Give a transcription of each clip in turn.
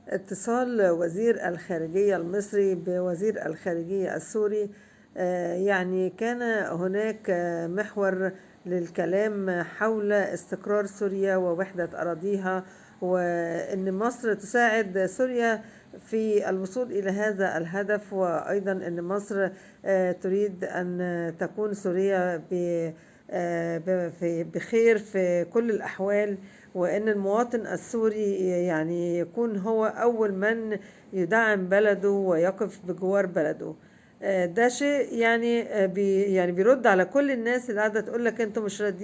اتصال وزير الخارجية المصري بوزير الخارجية السوري، يعني كان هناك محور للكلام حول استقرار سوريا ووحدة أراضيها، وأن مصر تساعد سوريا في الوصول إلى هذا الهدف، وأيضا أن مصر تريد أن تكون سوريا بخير في كل الأحوال، وأن المواطن السوري يعني يكون هو أول من يدعم بلده ويقف بجوار بلده. ده شيء يعني يعني بيرد على كل الناس اللي قاعدة تقول لك انتوا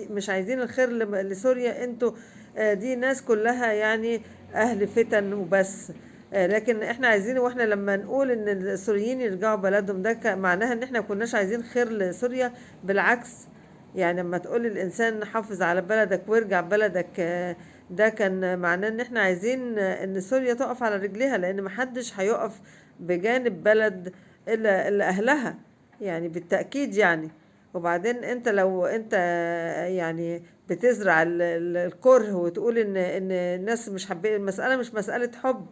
مش عايزين الخير لسوريا، انتوا دي ناس كلها يعني أهل فتن وبس. لكن احنا عايزين، واحنا لما نقول ان السوريين يرجعوا بلدهم ده معناها ان احنا ما كناش عايزين خير لسوريا، بالعكس. يعني لما تقول للإنسان حافظ على بلدك وارجع بلدك، ده كان معناه ان احنا عايزين ان سوريا تقف على رجليها، لان محدش هيقف بجانب بلد إلا أهلها يعني بالتأكيد يعني. وبعدين انت لو انت يعني بتزرع الكره وتقول ان الناس مش حابين، المسألة مش مسألة حب،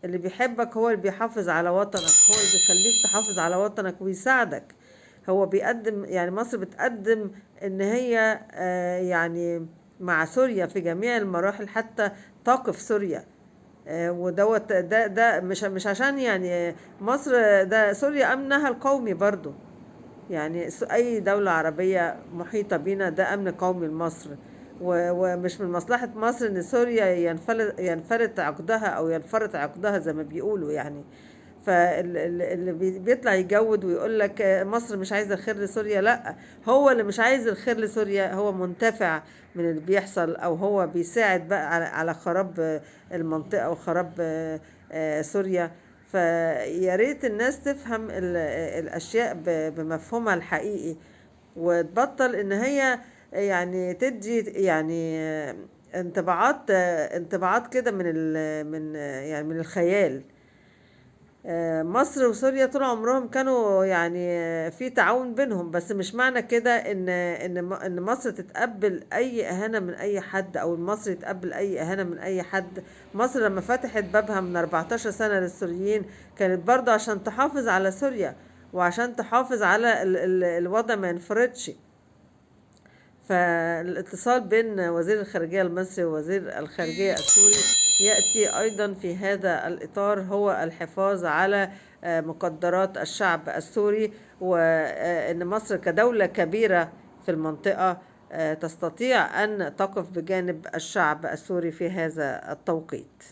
اللي بيحبك هو اللي بيحافظ على وطنك، هو اللي بيخليك تحافظ على وطنك ويساعدك. هو بيقدم، يعني مصر بتقدم ان هي يعني مع سوريا في جميع المراحل حتى تقف سوريا، ودوت ده مش عشان يعني مصر، ده سوريا امنها القومي برضو، يعني اي دولة عربية محيطة بينا ده امن قومي لمصر، ومش من مصلحة مصر ان سوريا ينفلت عقدها او ينفرط عقدها زي ما بيقولوا يعني. فاللي بيطلع يجود ويقول لك مصر مش عايزة الخير لسوريا، لا، هو اللي مش عايز الخير لسوريا هو منتفع من اللي بيحصل، او هو بيساعد بقى على خراب المنطقة وخراب سوريا. فيا ريت الناس تفهم الأشياء بمفهومها الحقيقي، وتبطل إن هي يعني تدي يعني انطباعات كده من يعني من الخيال. مصر وسوريا طول عمرهم كانوا يعني في تعاون بينهم، بس مش معنى كده ان مصر تتقبل اي اهانة من اي حد، او مصر يتقبل اي اهانة من اي حد. مصر لما فتحت بابها من 14 سنة للسوريين كانت برضه عشان تحافظ على سوريا، وعشان تحافظ على الوضع ما ينفرضش. فالاتصال بين وزير الخارجية المصري ووزير الخارجية السوري يأتي أيضا في هذا الإطار، هو الحفاظ على مقدرات الشعب السوري، وأن مصر كدولة كبيرة في المنطقة تستطيع أن تقف بجانب الشعب السوري في هذا التوقيت.